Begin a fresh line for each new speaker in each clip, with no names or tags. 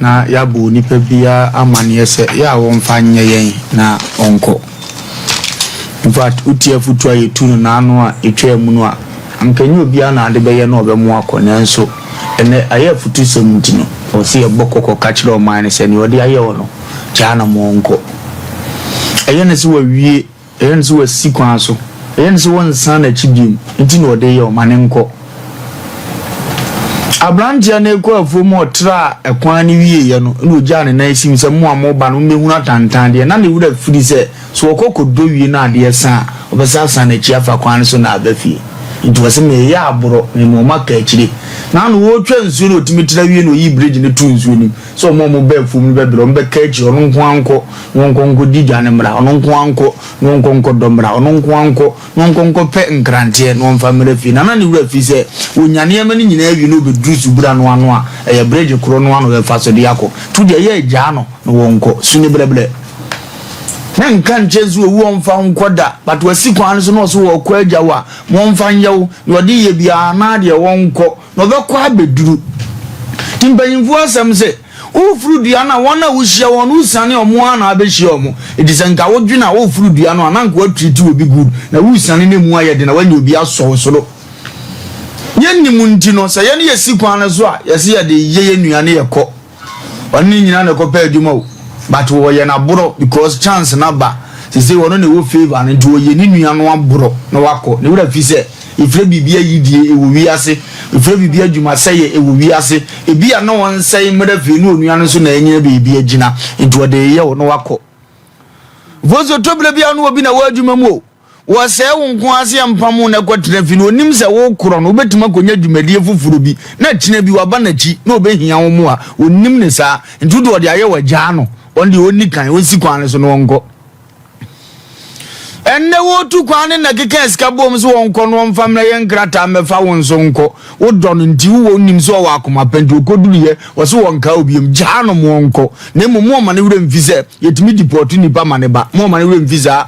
Na yɛabɔ onipa biara amanneɛ sɛ yɛ a wɔmfa nyɛ yɛn na ɔnkɔ. In fact, wotie afotu a yɛtu no n'ano a ɛtwaa mu no a, anka ɛnyɛ obiara na ade bɛyɛ na ɔbɛmo akɔ, nanso ɛnɛ ayɛ afotusɛm nti no, ɔwɔ sɛ yɛbɔ kɔkɔ ka kyerɛ ɔman no sɛ nea ɔde ayɛ wɔ no, gyaa na ma ɔnkɔ. Ɛyɛ no sɛ wawie. Ɛyɛ no sɛ wasi kwan so. Ɛyɛ no sɛ wɔnsan n'akyi bio nti na ɔde reyɛ o, ma no nkɔ. Aberanteɛ no rekɔ afuom a ɔtraa ɛkwan no wieeɛ no, ɛna ɔgyaa ne nan sim sɛ mo a moreba no mommɛhunu atantan deɛ. Na ne werɛ afiri sɛ, sɛ ɔkɔ kɔdɔ wie na adeɛ sa a, ɔbɛsan asan n'akyi afa kwan no so na aba fie. Nti ɔse mereyɛ aborɔ, mema wɔn aka akyire. Na ano ɔretwa nsuo no ɔtumi tra wie na ɔyii bridge no too nsuo no mu sɛ wɔn a wɔba afuom no bɛbrɛ, wɔbɛka akyire, ɔno nko ara nkɔ. Na ɔnkɔ nkɔdi dwa no mmra, ɔno nko ara nkɔ, na ɔnkɔ nkɔdɔ mmra, ɔno nko ara nkɔ, na ɔnkɔ nkɔpɛ nkranteɛ, na ɔmfa mmra fie. Na na ne werɛ afi sɛ ɔnya nneɛma no nyinaa wie na ɔbɛduru subura no ano a, ɛyɛ bregye korɔ no ara na ɔbɛfa so de akɔ. To deɛ ɛyɛ a gyaa no na wɔnkɔ. Su no brɛbrɛ. Na nka nkyerɛ sɛ owu ɔmfa wo nkɔ da, but wasi kwan no so na ɔse ɔɔkɔ agya wo a, ma ɔmfa nyɛ wo, deɛ ɔde yɛ biara anaa deɛ wɔnkɔ, na ɔbɛkɔ abɛduru. Nti mpanyimfoɔ asɛm se, Woreforo dua no a, wɔn a wohyia wɔn no, wosiane wɔn ara na abɛhyia wɔn. Enti sɛ nka wodwene a woreforo dua no a, na anka woatreat obi good, na woresiane na emu ayɛ den na woanya obi asɔ wo soro. Yɛnnim nti no, sɛ yɛne yɛsi kwan no so a, yɛse yɛde yɛ yɛn nua ne yɛkɔ. Ɔne ne nyinaa na ɛkɔpɛ adwuma o, but wɔyɛ no aborɔ because chance no aba. Seesei ɔno na ɛwɔ favour no nti ɔyɛ ne nua no aborɔ na wakɔ. Ne werɛ afi sɛ Efrɛ biribi ayidie wɔ wiase, efrɛ biribi adwumasɛeɛ wɔ wiase. Ebia na ɔnsɛe mmra fie na onua no nso na anya baabi agyina, nti ɔde reyɛ wo na wakɔ. Mfomso tɔ berɛ biara no obi na wɔ adwuma mu o, wɔsɛe wo nko ara sɛ yɛmpam wo na kɔtena fie no, ɔnim sɛ wokorɔ no wobɛtumi akɔnya dwumadie foforɔ bi na kyena bi waba n'akyi na ɔbɛhia wo mmoa, ɔnnim ne saa, nti wode ɔde ayɛ wo agyaa no, ɔno deɛ ɔnni kan, ɔnsi kwan no so na ɔnkɔ. Ɛnnɛ wotu kwan ne na keka sika bom sɛ wɔnkɔ no wɔmfa mmrɛ yɛ nkrataa mmɛfa wo nso nkɔ. Wodɔ no nti wowɔ nim sɛ ɔwɔ akoma pa nti ɔkɔduruyɛ wɔse wɔnkaa wo biom. Gyaa no mo ɔnkɔ. Na mmom mo ɔma ne werɛ mfi sɛ yɛtumi deport nnipa ma ne ba. Mo ɔma ne werɛ mfi saa.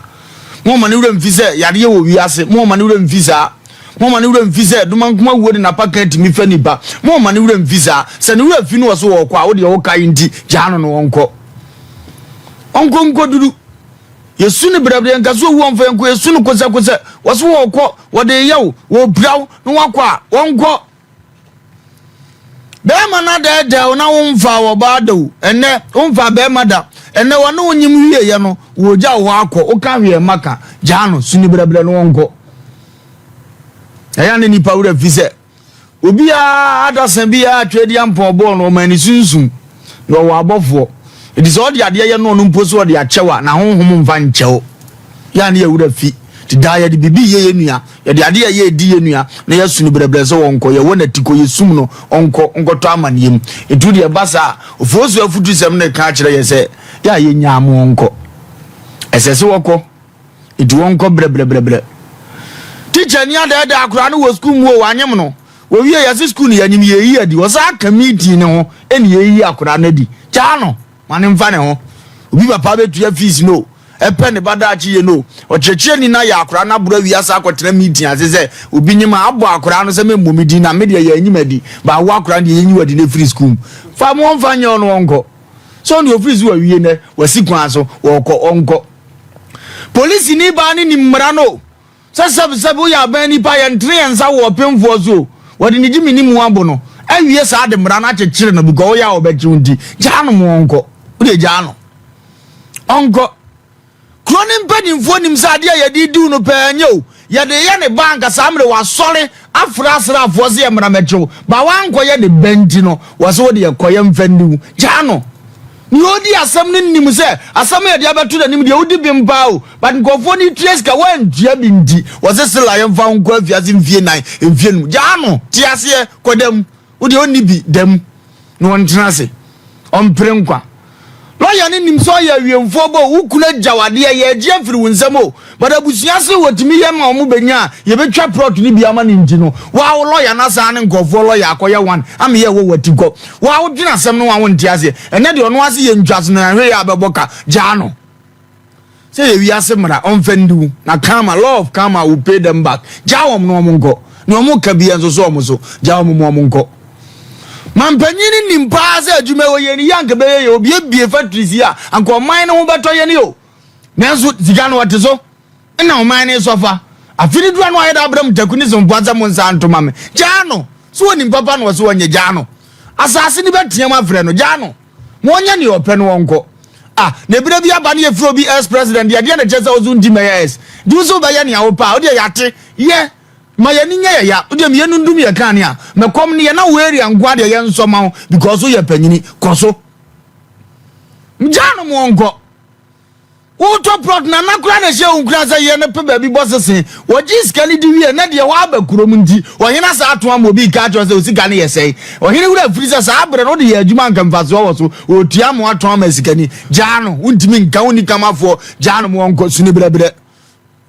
Mo ɔma ne werɛ mfi sɛ yareɛ wɔ wiase. Mo ɔma ne werɛ mfi saa. Mo ɔma ne werɛ mfi sɛ domankoma wuo de n'apakan tumi fa nnipa. Mo ɔma ne werɛ mfi saa. Sɛ ne werɛ fi no ɔse ɔɔkɔ a wodeɛ wokae nti gyaa no na ɔnkɔ. Ɔnkɔ nkɔduru. Yɛsu no brɛbrɛ, yɛnka sɛ owu ɔmfa yɛnkɔ, yɛsu no kosɛkosɛ. Wɔse wɔɔkɔ, wɔde reyɛ wo, wɔɔpira wo na wakɔ a, wɔnkɔ. Bɛrima no adɛɛdɛɛ wo na womfaa ɔbaa da o, ɛnnɛ womfaa bɛrima da, ɛnnɛ wɔne wo nyem wieɛ no, wɔɔgya wo hɔ akɔ, woka hwee mma ka, gyaa no, su no brɛbrɛ na ɔnkɔ. Ɛyɛ a na nnipa werɛ fi sɛ Obiara adasa biara Tweaduampɔn bɔɔ no, ɔmaa ne sunsum, na ɔwɔ abɔfoɔ. Enti sɛ ɔde adeɛ yɛ no ɔno mpo sɛ ɔde akyɛ wo a, n'ahonhom mfa nkyɛ wo. Yɛ a ne yɛn werɛ fi. Nti daa yɛde biribi reyɛ yɛn nua, yɛde adeɛ a ɛyɛ redi yɛn nua, na yɛasu no brɛbrɛ sɛ ɔnkɔ, yɛwɔ no atikɔ, yɛsum no ɔnkɔ, ɔnkɔtɔ amaneɛ mu. Enti wo deɛ ɛba saa a, Ofosu afutusɛm no reka akyerɛ yɛn sɛ, yɛ a yɛnnyaa mo ɔnkɔ. Ɛsɛ sɛ ɔkɔ. Nti wɔnkɔ brɛbrɛbrɛbrɛ. Teacher ni adɛɛdɛɛ akora no wɔ school mu o, wanyem no. Wɔwie yɛse school no yɛnyem yɛyi adi. Ɔsan aka meeting no ho ɛna yɛyi akora no adi. Gyaa no ma no mfa ne ho. Obi papa bɛtua fees no o, ɛpɛ ne ba daakye yie no o. Ɔkyerɛkyerɛni no ayɛ akora no aboro awie asan akɔtena meeting ase sɛ obi nyem a, abɔ akora no sɛ memmɔ me din na me deɛ yɛanyim adi. But wo akora no deɛ yɛnyi wo adi na ɛfiri school mu. Fa ma ɔmfa nyɛ ɔno ɔnkɔ. Sɛ ɔno deɛ ɔfiri so wawie nnɛ, wasi kwan so, ɔɔkɔ, ɔnkɔ. Polisini baa no nim mmara no o. Sɛ sɛbsɛb woyɛ aban nipa a, yɛntene yɛn nsa wɔ ɔpemfoɔ so o. Wɔde ne gyimi ne mu abo no awie saa de mmara no akyekyere no because woyɛ a wɔbɛkye wo nti. Gyaa no ma ɔnkɔ. Wodeɛ gyaa no. Ɔnkɔ. Kuro no mpanimfoɔ nim sɛ adeɛ a yɛde redi wo no pɛɛ nyɛ o. Yɛde yɛ ne ba anka saa mmerɛ wasɔre afrɛ asraafoɔ sɛ yɛmmra mmɛkye wo. Ba wankɔyɛ ne ba nti no, wɔse wodeɛ kɔ yɛmfa nni wo. Gyaa no. Nea ɔredi asɛm no nim sɛ asɛm a yɛde abɛto n'anim deɛ wodi bem paa o, but nkurɔfoɔ no tua sika woantua bi nti wɔse Sila yɛmfa wo nkɔ afiase mfie nan, mfie num. Gyaa no, te aseɛ, kɔ da mu. Wo deɛ ɔnni bi, da mu na ɔntena ase, ɔmpere nkwa. Lɔya no nim sɛ ɔyɛ awiemfoɔ bɔ o, wo kunu agya wo adeɛ, yɛregye afiri wo nsam o, but abusua se wɔtumi yɛ ma wɔn bɛnya a, yɛbɛtwa plot no bi ama no nti no, waa wo lɔya no asan ne nkurɔfoɔ lɔya akɔyɛ one ama yɛ ɛwɔ w'ati kɔ. Waa wodwene asɛm no ho a wonte aseɛ. Ɛnnɛ deɛ ɔno ara se yɛntwa so na yɛanhwɛ yie a bɛbɔ ka, gyaa no. Sɛ yɛ wiase mmara, ɔmfa ndi wo. Na karma, law of karma will pay them back. Gyaa wɔn na wɔn nkɔ. Nea wɔn ka biara nso so wɔn so. Gyaa wɔn ma wɔn nkɔ. Mampanyin no nim paa sɛ adwuma wɔ yɛn yi anka bɛyɛ yɛ obiebie factories yi a anka ɔman no ho bɛtɔ yɛn o. Nanso sika no ɔte so na ɔman no sɔfa. Afe no duru ano ayɛ dɛ abrɛ mu taku ne sompoa sɛ mo nsa nto ma me. Gyaa no. So onim papa na ɔse ɔnyɛ gyaa no. Asase no bɛteam afrɛ no gyaa no. Ma ɔnyɛ nea ɔpɛ no ɔnkɔ. Ah, na ebire bi aba ne yɛfrɛ obi ex president deɛ deɛ na ɛkyerɛ sɛ ɔso nti mɛyɛ ex. Nti wo so wobɛyɛ nea wopɛ a wodeɛ yɛate. Yɛ. Ma yɛn ani nyɛ yɛ ya. Wodeɛ meyɛ nundum yɛ kan a mɛkɔm ne yɛ na wo area nko adeɛ yɛ nsɔ ma wo because woyɛ panyini. Kɔ so. Gyaa no ma ɔnkɔ. Wotɔ plot na na koraa na ɛhyɛ wo nkuran sɛ yɛ no pɛ baabi bɔ sese. Wɔgye sika no di wie na deɛ woaba kurom nti ɔhene asa ato ama obi reka akyerɛ sɛ osika no yɛ sɛe. Ɔhene wura afiri sɛ saa berɛ no wode yɛ adwuma anka mfasoɔ wɔ so. Ɔtua ma watɔn ama sikani. Gyaa no. Wontumi nka wonni kamafoɔ. Gyaa no ma ɔnkɔ. Su no brɛbrɛ.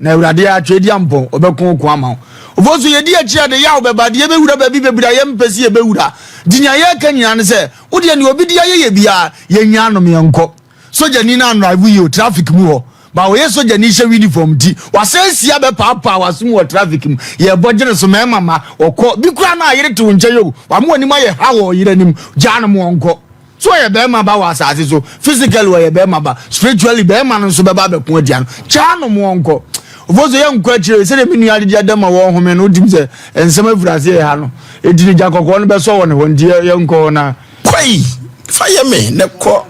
Na Awurade a Tweaduampɔn, ɔbɛko wo ko ama wo. Ɔfo so yɛdi akyi a, de yaw bɛba, de yɛbɛwura baabi bebree a yɛmpɛ sɛ yɛbɛwura. Nti nea yɛreka nyinaa ne sɛ, wo deɛ nea obi de ayɛ yɛ biara, yɛnnyaa nom yɛnkɔ. Sogyani no anrive yie o, traffic mu hɔ. Ba ɔyɛ sogyani hyɛ uniform nti, wasan si abɛpaapaa w'aso mu wɔ traffic mu. Yɛrebɔ gyene so, mmarima ma ɔkɔ. Bi koraa na ayere te wo nkyɛn o, wama w'anim ayɛ ha wɔ ɔyere anim. Gyaa no ma ɔnkɔ. So ɔyɛ bɛrima ba wɔ asase so? Physically ɔyɛ bɛrima ba, spiritually bɛrima no nso bɛba abɛko atia no. Kyaa no mo ɔnkɔ. Ofo so yɛnkɔ akyire sɛdeɛ me nua adedi adam a wɔhome no wotim sɛ nsɛm afiri ase yɛ ha no. Enti ne gya kɔkɔɔ no bɛsɔ wɔ ne hɔ nti yɛnkɔ hɔ na.
Kwai fa yɛ me ne kɔ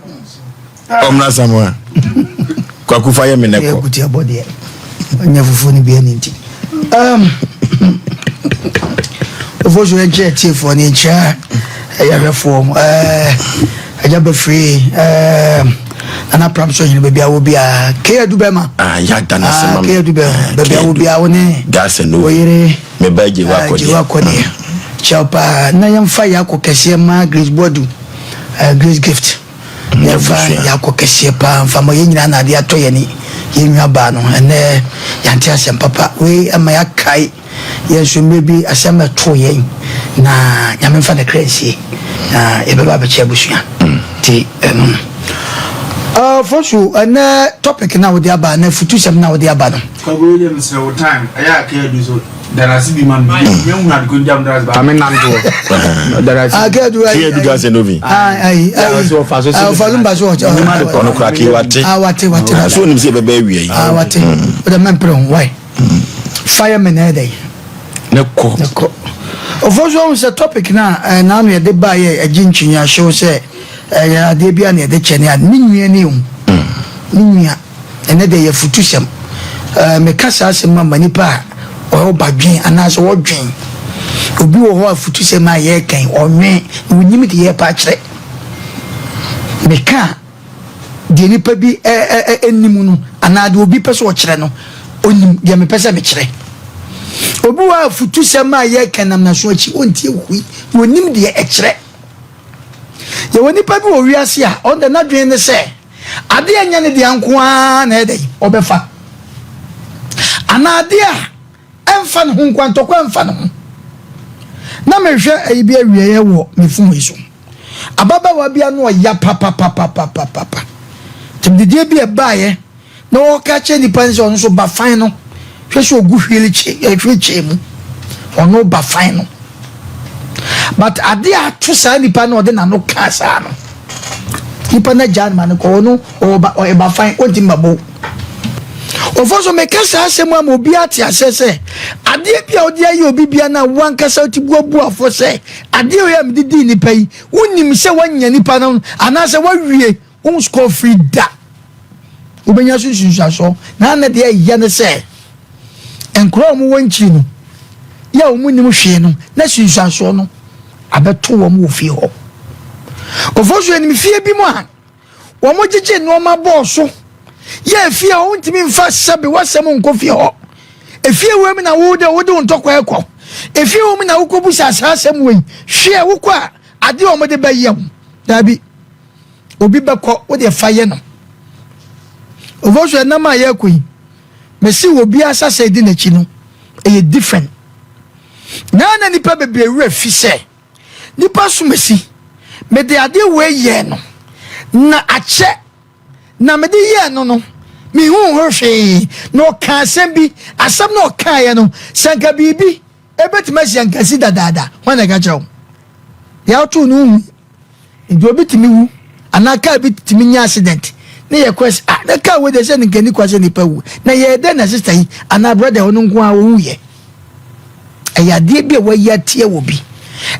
ɔmra samoa kwaku fa yɛ me ne kɔ.
Kuti abɔ deɛ ɔnyɛ fufuo no bi ɛne nti. Ofo so yɛnkyerɛ atiefoɔ ne yɛnkyerɛ ɛyɛhwɛfoɔ agya bɛfiri nana pram so hene baabi a wɔ biara kee adu bɛma kee adu bɛma baabi a wɔ biara wo ne oyere gyewa akɔdeɛ kyɛw paa na yɛmfa yɛ akɔ kɛseɛ ma Grace Boadu Grace Gift Yɛmfa yɛn akɔ kɛseɛ paa mfa ma yɛn nyinaa na adeɛ atɔ yɛn ani yɛn nua baa no ɛnɛ yɛante asɛm papa wei ɛma yɛakae yɛn nso mmerɛ bi asɛm ɛtoo yɛn na nyame mfa ne kra nsie na yɛbɛba abɛkyɛ abusua nti ɛno no Fosu ɛnɛ topic na wode aba na futusɛm na wode aba no.
Kwaku wei deɛ mesrɛ wo time ɛyɛ a kɛ adu so darase bi ma no me hu ade ko ntam darase ba me nanto darase
ah kɛ adu
ayi kɛ adu gase novi
ayi ayi so fa so fa so mba so
ɔnyima de kɔ no kora ke wate
ah wate wate
so onim sɛ bɛbɛ awia yi
ah wate o de mɛmpere ho why fire me na ɛdɛ
ne kɔ
ne kɔ ɔfo so ɔhu sɛ topic na ɛna ano yɛde ba yɛ ɛgye ntwinyi ahyew sɛ ɛyɛ adeɛ bi a na yɛde kyɛ ne ade ne nua ne o ne nua Ɛnnɛ deɛ ɛyɛ afutusɛm. Ɛɛ meka saa asɛm ma ma nipa a ɔyɛ ɔbadwen anaasɛ ɔdwen. Obi wɔ hɔ a afutusɛm a yɛreka yi ɔnwen na ɔnim deɛ yɛrepɛ akyerɛ. Meka a deɛ nipa bi ɛnim no anaa deɛ obi pɛ sɛ ɔkyerɛ no ɔnim deɛ mepɛ sɛ mekyerɛ. Obi wɔ hɔ a afutusɛm a yɛreka nam n'aso akyi ɔntie hui na ɔnim deɛ ɛkyerɛ. Yɛwɔ nipa bi wɔ wiase a ɔno deɛ n'adwene ne sɛ Ade a ɛnyɛ ne dea nko ara na ɛyɛ dɛn? Ɔbɛfa. Anaa ade a ɛmfa ne ho nko ara, ntɔkwa a ɛmfa ne ho. Na mehwɛ ayi bi awieɛ wɔ me fon yi so. Ababaawa bi ano ɔya papapapapapa. Tɛmdidie bi a ɛbaeɛ na ɔreka kyerɛ nipa no sɛ ɔno nso ba fan no. Hwɛ sɛ ɔgu wheelchair mu. Ɔno ba fan no. But ade a ato saa nipa no ɔde n'ano kaa saa no, nipa no agyaa no ma no kɔ, ɔno ɔwɔ ba ɔyɛ ba fan, ɔntumi ma bo. Ɔfɔ so meka saa asɛm ama obi ate aseɛ sɛ adeɛ bi a ɔde ayɛ obi bia na wankasa ɔte buabuafoɔ sɛ adeɛ wei a mede dii nipa yi, wonim sɛ woanya nipa no anaasɛ woawie wo score free da. Wobɛnya so nsunsuansoɔ. Na na deɛ ɛyɛ ne sɛ nkwadaa a wɔwɔ nkyiri no yɛ a wɔn nim hwee no na sunsuansoɔ no abɛto wɔn wɔ fie hɔ. Ɔfɔ so anim fie bi mu a wɔn gyegye nneɛma bɔɔ so yɛ fie a wɔntumi nfa sɛbe wɔsɛm nkɔ fie hɔ. Efie wɔ mu na wo de wo de wo ntɔkwa ɛkɔ. Efie wɔ mu na wokɔ busa saa asɛm wɔ yi. Hwɛ wokɔ a adeɛ a wɔn de bɛyɛ wo. Daabi. Obi bɛkɔ wo deɛ fa yɛ no. Ɔfɔ so ɛnam a yɛkɔ yi. Mese obi asase edi n'akyi no ɛyɛ different. Na na nipa bebree werɛ fi sɛ nipa somasi mede adeɛ wei yɛɛ no na akyɛ na mede yɛɛ no no mehu ho hwee na ɔka asɛm bi asɛm na ɔkaeɛ no sɛ nka biribi ɛbɛtumi asi anka si dadaada hwan na ɛka kyerɛ wo. Deɛ wotoo no wohu. Nti obi tumi wu anaa kaa bi tumi nya accident ne yɛ kɔ ah na kaa wei deɛ sɛ ne nkani kwa sɛ nipa wu na yɛyɛ dɛn na sister yi anaa brother ɔno nko ara owu yɛ. Ɛyɛ adeɛ bi a wayi ateɛ wɔ bi.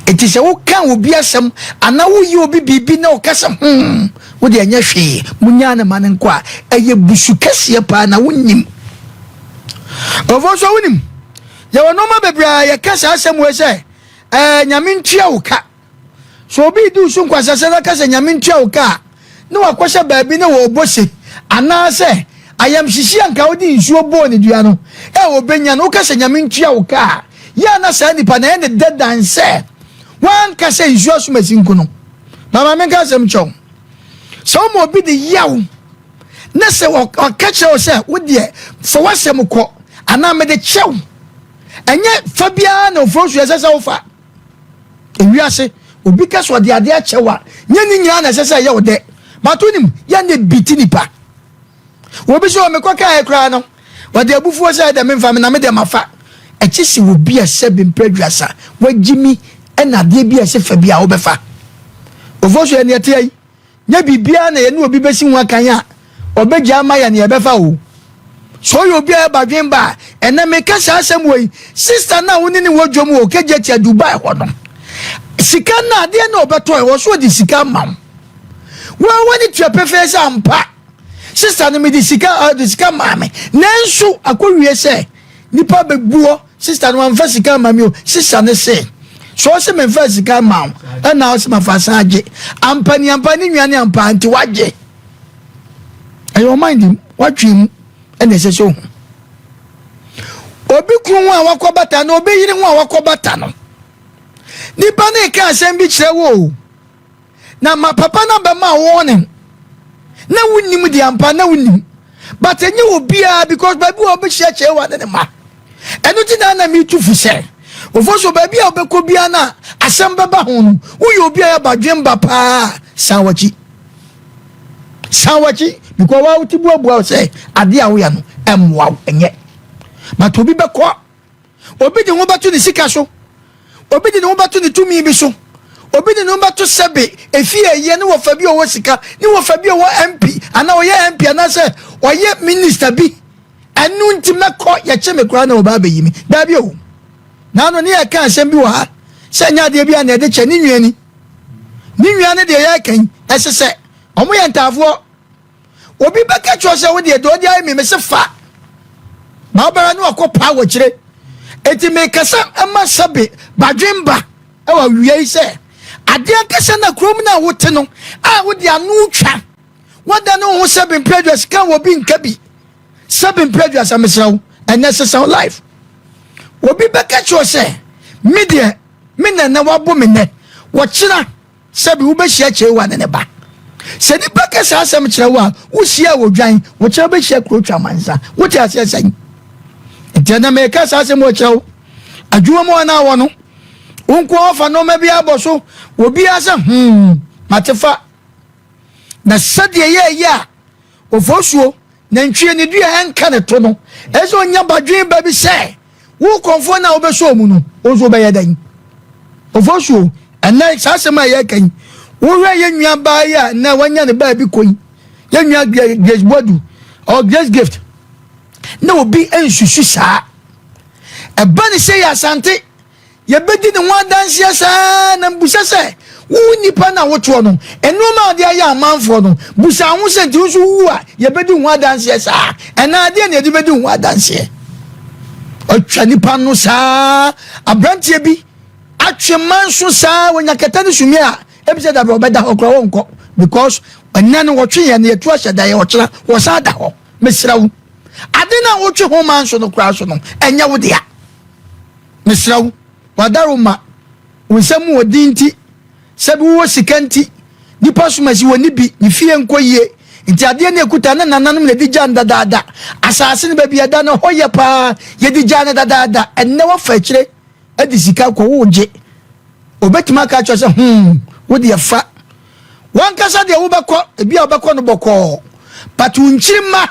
Nti sɛ woka obi asɛm anaa woyɛ obi biribi na ɔka sɛ hmm wo deɛ ɛnyɛ hwee munyaa ne ma no nkɔ a ɛyɛ busu kɛseɛ paa na wonnim. Ɔfo nso wonim yɛwɔ nneɛma bebree a yɛka saa asɛm wei sɛ ɛɛ nyame ntua wo ka. Sɛ obi redi wo so nkwasasɛm na ka sɛ Nyame ntua wo ka a, na wakɔhyɛ baabi na wɔrebɔ se, anaasɛ ayamhyehye a nka wode nsuo bɔɔ ne dua no a ɔbɛnya no, woka sɛ Nyame ntua wo ka a, yɛ a na saa nipa no ɛyɛ ne dɛ dan sɛ wanka sɛ nsuo asomasi nko no. Na ma menka asɛm kyerɛ wo, sɛ woma obi de yaw na sɛ ɔka kyerɛ wo sɛ wo deɛ fa w'asɛm kɔ anaa mede kyɛ wo, ɛnyɛ fa biara na ofuro so ɛsɛ sɛ wofa. Ewiase, obi ka sɛ ɔde adeɛ akyɛ wo a, nyɛ ne nyinaa na ɛsɛ sɛ ɛyɛ wo dɛ. But wonim, yɛ na ebi ti nipa. Obi sɛ ɔmekɔ kaeɛ koraa no, ɔde abufuo sɛ ɛdɛ memfa me na me deɛ mafa. Ɛkye sɛ obi a sɛbi mpɛ aduasa, wagye mi ɛna adeɛ bi a ɛsɛ fa bi a wobɛfa. Ofosu ɛne ɛteɛ yi. Nyɛ biribiara na yɛne obi bɛsi ho akan a ɔbɛgya ama yɛn na yɛbɛfa o. Sɛ ɔyɛ obi a ɛba dwen ba a, ɛnɛ meka saa asɛm wɔ yi, sista no a wo ne ne wɔ dwom wɔ Kejetia Dubai hɔ no, sika no adeɛ na ɔbɛtɔ ɛwɔ so ɔde sika ma wo. Wɔn w'ani tua pefee sɛ ampa sista no mede sika ɔde sika maa me nanso akɔwie sɛ nipa bɛbu hɔ Sister no wamfa sika ama mi o. Sister no se, sɛ ɔse memfa sika ma wo, ɛna ɔse mafa san agye. Ampa ni ampa ne nua ne ampa nti wagye. Ɛyɛ ɔman de watwe mu ɛna ɛsɛ sɛ ohu. Obi kunu ho a wakɔ bata na obi yere ho a wakɔ bata no. Nipa ne ka asɛm bi kyerɛ wo o. Na ma papa no abɛma warning na wonim deɛ ampa na wonim but ɛnyɛ obiara because baabi wɔ wobɛhyia kyɛwa ne ne ma ɛno nti na na metu fo sɛ ofo so baabi a wobɛkɔ biara no a asɛm bɛba ho no woyɛ obi a yɛba dwen ba paa san wakyi san wakyi because wa wote buabua sɛ adeɛ a woyɛ no ɛmmoa wo ɛnyɛ but obi bɛkɔ Obi de ho bɛto ne sika so, obi de ne ho bɛto ne tumi bi so, obi de ne ho bɛto sɛbe efie a ɛyɛ ne wɔfa bi a ɔwɔ sika, ne wɔfa bi a ɔwɔ MP anaa ɔyɛ MP anaasɛ ɔyɛ minister bi. Ɛno nti mɛkɔ yɛkye me koraa na wɔba abɛyi me. Daabi o. Naano ne yɛka asɛm bi wɔ ha sɛ nyɛ adeɛ bi a na ɛde kyɛ ne nua ni. Ne nua ne deɛ yɛreka yi ɛsɛ sɛ wɔn yɛ ntaafoɔ. Obi bɛka kyerɛ sɛ wo deɛ deɛ ɔde ayɛ me mese fa ma wobɛra ne wakɔ paa wɔ kyerɛ eti mekasa ɛma sɛbe badwemba ɛwɔ awia yi sɛ adeɛ ankasa na kurom no a wote no a wode ano twa wada ne ho sɛbe mprɛdua sika wɔ bi nka bi sɛbe mprɛdua sɛ mesrɛ wo ɛnɛ sesa wo life obi bɛka kyerɛ sɛ me deɛ me nana wabo me nɛ wɔkyena Sɛbi wobɛhyia Kyewa ne ne ba. Sɛ nipa ka saa asɛm kyerɛ wo a, wohyia odwan, wɔkyerɛ wobɛhyia kuro twa mansa. Wote aseɛ sɛn? Nti ɛnɛ meka saa asɛm wɔ kyerɛ wo. Adwuma mu a na wɔ no, wo nko ara fa nneɛma bi abɔ so, obiara sɛ hmm, mate fa. Na sɛdeɛ yɛɛyɛ a, ofosuo Nantwie ne dua ɛnka ne to no, ɛsɛ sɛ ɔnya badwen ba bi sɛ, wo kɔmfoɔ no a wobɛsɔɔ mu no, wo nso wobɛyɛ dɛn? Ofosuo, ɛnnɛ saa asɛm a yɛreka yi, wohwɛ yɛn nua baa yi a nnɛ wanya ne baabi kɔ yi, yɛn nua Grace Boadu, or Grace Gift, na obi nsusu saa. Ɛba ne sɛ yɛ Asante, Yɛbɛdi ne ho adanseɛ saa na mbusa sɛ, wo nipa no a wotoɔ no, nnoɔma a ɔde ayɛ amanfoɔ no, busa ho sɛ nti wo nso wowu a, yɛbɛdi ho adanseɛ saa? Ɛnaa adeɛ na yɛde bɛdi ho adanseɛ? Ɔtwa nipa no saa, aberanteɛ bi atwe manso saa, wɔnya kɛtɛ ne sumie a, ebi sɛ dabrɛ ɔbɛda hɔ koraa wɔnkɔ because ɛnɛ no wɔtwe yɛn no yɛtu ahyɛ da yɛ ɔkyena wɔsan da hɔ. Mesrɛ wo, ade no a wotwe ho manso no koraa so no, ɛnyɛ wo dea. Mesrɛ wo, w'adaworoma, wo nsa mu wɔ din nti, sɛbi wowɔ sika nti, nnipa som asi wɔnni bi, ne fie nkɔ yie, nti adeɛ no ɛkuta ne nananom na ɛde gyaa no dadaada, asase no baabi ɛda no ɛhɔ yɛ paa, yɛde gyaa no dadaada, ɛnnɛ wafa akyire de sika kɔ wogye, obɛtumi aka akyerɛ sɛ hmm, wo deɛ fa, wankasa deɛ wobɛkɔ, ebi a wobɛkɔ no bɔkɔɔ, but wo nkyirimma.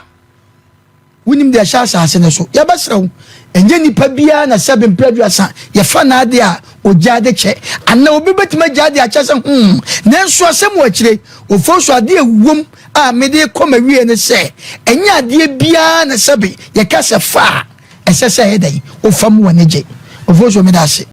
Wonim deɛ ɛhyɛ asase no so. Yɛbɛsrɛ wo, ɛnyɛ nipa biara na sɛbe mprɛ aduasa yɛfa n'adeɛ a ɔgyaa de kyɛ. Anaa obi bɛtumi agyaa de akyɛ sɛ hmm, nanso asɛm wɔ akyire. Ofosu, adeɛ ɛwom a mede rekɔ m'awie ne sɛ, ɛnyɛ adeɛ biara na sɛbe yɛka sɛ fa a, ɛsɛ sɛ ɛyɛ dɛn? Wofa mu w'ani gye. Ofosu, meda ase.